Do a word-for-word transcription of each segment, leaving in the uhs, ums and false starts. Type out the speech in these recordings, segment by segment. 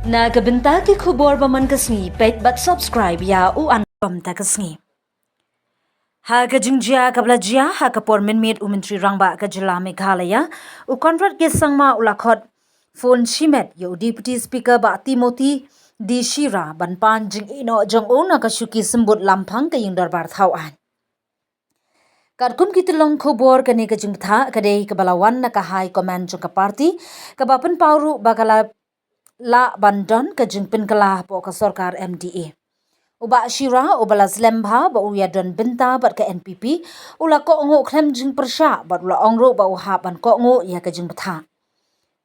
Na ka bynta ki khubor ba man ka sngi, peit bad subscribe ïa u Ankom ta ka sngi. Ha ka jingjia kaba la jia ha ka por mynmiet, u Myntri Rangbah ka jylla Meghalaya, u Conrad K Sangma, u la khot phone shimet ïa u Deputy Speaker Bah Timothy D Shira ban pan jingïehnoh jong u na ka shuki symbud Lamphang ka Ïing Dorbar Thaw Aiñ. Katkum ki tyllong khubor, kane ka jingbthah ka dei kaba la wan na ka High Command jong ka party, kaba pynpaw ruh ba ka la lah ban don ka jingpynkylla hapoh ka sorkar M D A. U Bah Shira, uba la slem bha ba u ïadon bynta bad ka N P P, u la kohnguh khlem jingpyrshah bad u la ong ruh ba u hap ban kohnguh ïa ka jingbthah.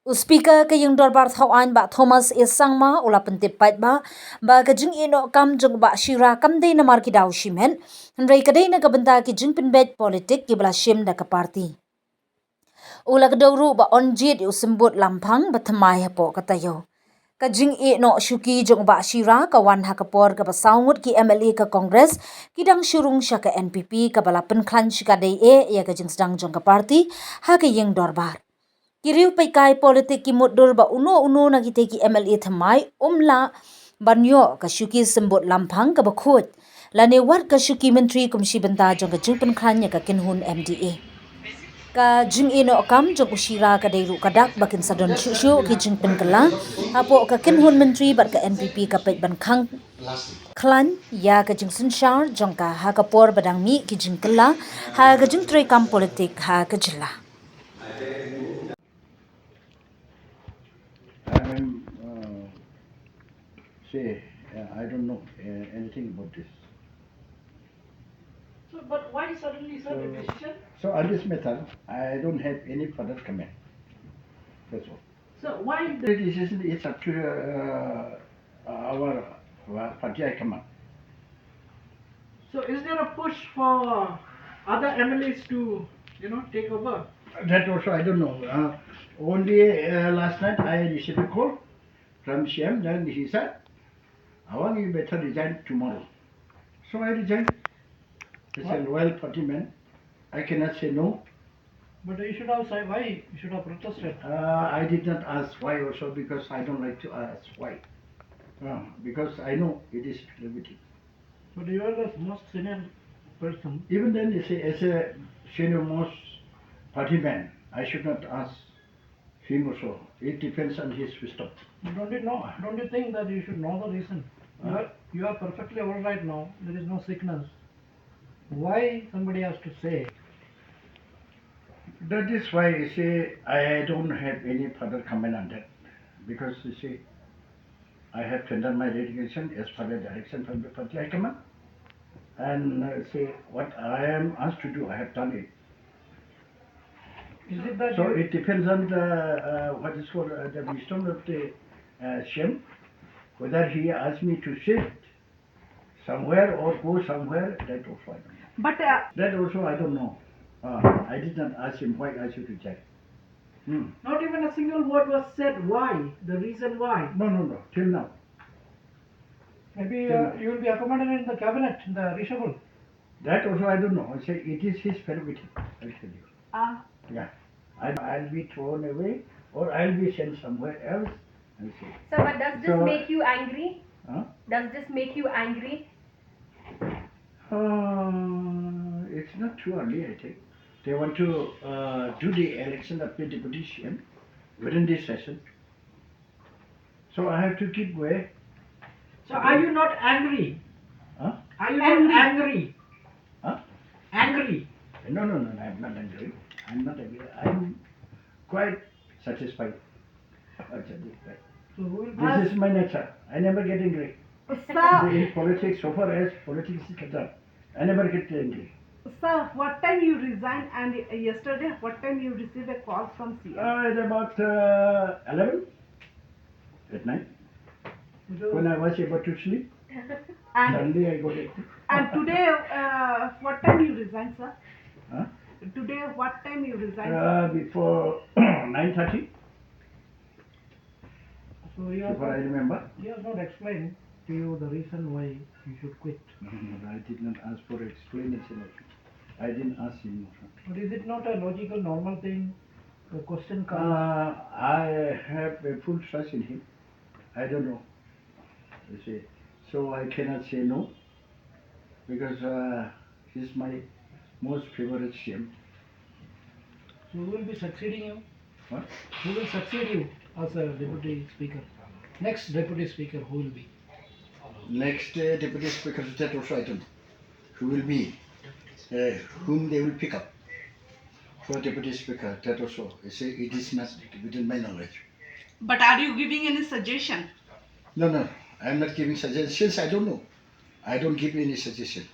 U Speaker ka Ïing Dorbar Thaw Aiñ, Bah Thomas A Sangma, u la pyntip paidbah ba ka jingïehnoh kam jong u Bah Shira kam dei namar ki daw shimet, hynrei ka dei na ka bynta ki jingpynbeit politik kiba la shim da ka party. U la kdew ruh ba yn jied ïa u symbud Lamphang ba thymmai hapoh ka taïew. Ka jingïehnoh shuki jong u Bah Shira ka wan ha ka por kaba saw ngut ki M L A ka Congress ki dang shu rung sha ka N P P, kaba la pynkhlaiñ shikatdei eh ïa ka jingsdang jong ka party ha ka Ïing Dorbar. Ki riewpeit kai politik ki mutdur ba uno uno na kitei ki M L A thymmai um lah ban ïoh ka shuki symbud Lamphang kaba khuid, lane wat ka shuki myntri kum shi bynta jong ka jingpynkhlaiñ ïa ka kynhun M D A. Ka jingïehnoh kam jong u Shira ka dei ruh ka dak ba kin sa don shuh shuh ki jingpynkylla hapoh ka kynhun myntri bad ka N P P ka peit ban khang khlaiñ ïa ka jingsynshar jong ka ha ka por ba dang mih ki jingkylla ha ka jingtrei kam politik ha ka jylla. I am, uh, say, uh, I don't know uh, anything about this. So, but why suddenly, sir, the decision? So on this matter, I don't have any further comment. That's all. So, why The decision is up to uh, our uh, party high command. So, is there a push for other M L As to, you know, take over? That also I don't know. Uh, only uh, last night I received a call from C M, then he said, "Awang, you better resign tomorrow." So I resigned. It's a What? Loyal party man. I cannot say no. But you should have said why you should have protested. Uh, I did not ask why also because I don't like to ask why. Uh, because I know it is fluidity. But you are the most senior person. Even then, you see, as a senior most party man, I should not ask him also. It depends on his wisdom. Don't you know? Don't you think that you should know the reason? You Huh? are, you are perfectly all right now. There is no sickness. Why somebody has to say? That is why you see, I don't have any further comment on that. Because you see, I have tendered my resignation as per the direction from the party high command. And uh, see, what I am asked to do, I have done it. Is it that So you, it depends on the uh, what is called uh, the wisdom of the uh, C M, whether he asks me to sit somewhere or go somewhere, that also I don't know. But uh, That also I don't know. Uh, I did not ask him why I should resign. Hmm. not even a single word was said. Why? The reason why? No, no, no, till now. Maybe uh, you will be accommodated in the cabinet, in the reshuffle. That also I don't know. I say it is his prerogative, I tell you. uh, Yeah. I, I'll be thrown away or I'll be sent somewhere else and see. So, but does this So- make you angry? Huh? Does this make you angry? Uh, it's not too early, I think. They want to uh, do the election of the deputy C M within this session. So I have to keep way. So are you not angry? Huh? Are you Angry. not angry? Huh? Angry. No, no, no, no, I'm not angry. I'm not angry. I'm quite satisfied. Quite satisfied. So who will This is my nature. I never get angry. sir, In politics, so far as politics is concerned, I never get angry. Sir, what time you resign and uh, yesterday what time you receive a call from C M? Uh, at about uh, eleven at night, when I was about to sleep, And, suddenly I got it. and today uh, what time you resign, sir? Huh? Today what time you resign? Uh, before nine thirty, So he has, before I not, remember. He has not explained to you the reason why you should quit. No, no, I did not ask for explanation. I didn't ask him. But is it not a logical, normal thing? A question comes. Uh, I have a full trust in him. I don't know. You see, so I cannot say no because uh, he's my most favorite C M. Who will be succeeding you? What? Who will succeed you as a deputy speaker? Next deputy speaker, who will be? Next uh, deputy speaker, that also I don't know. Who will be, uh, whom they will pick up for deputy speaker, that also. You see, it is not within my knowledge. But are you giving any suggestion? No, no, I am not giving suggestions. I don't know. I don't give any suggestion.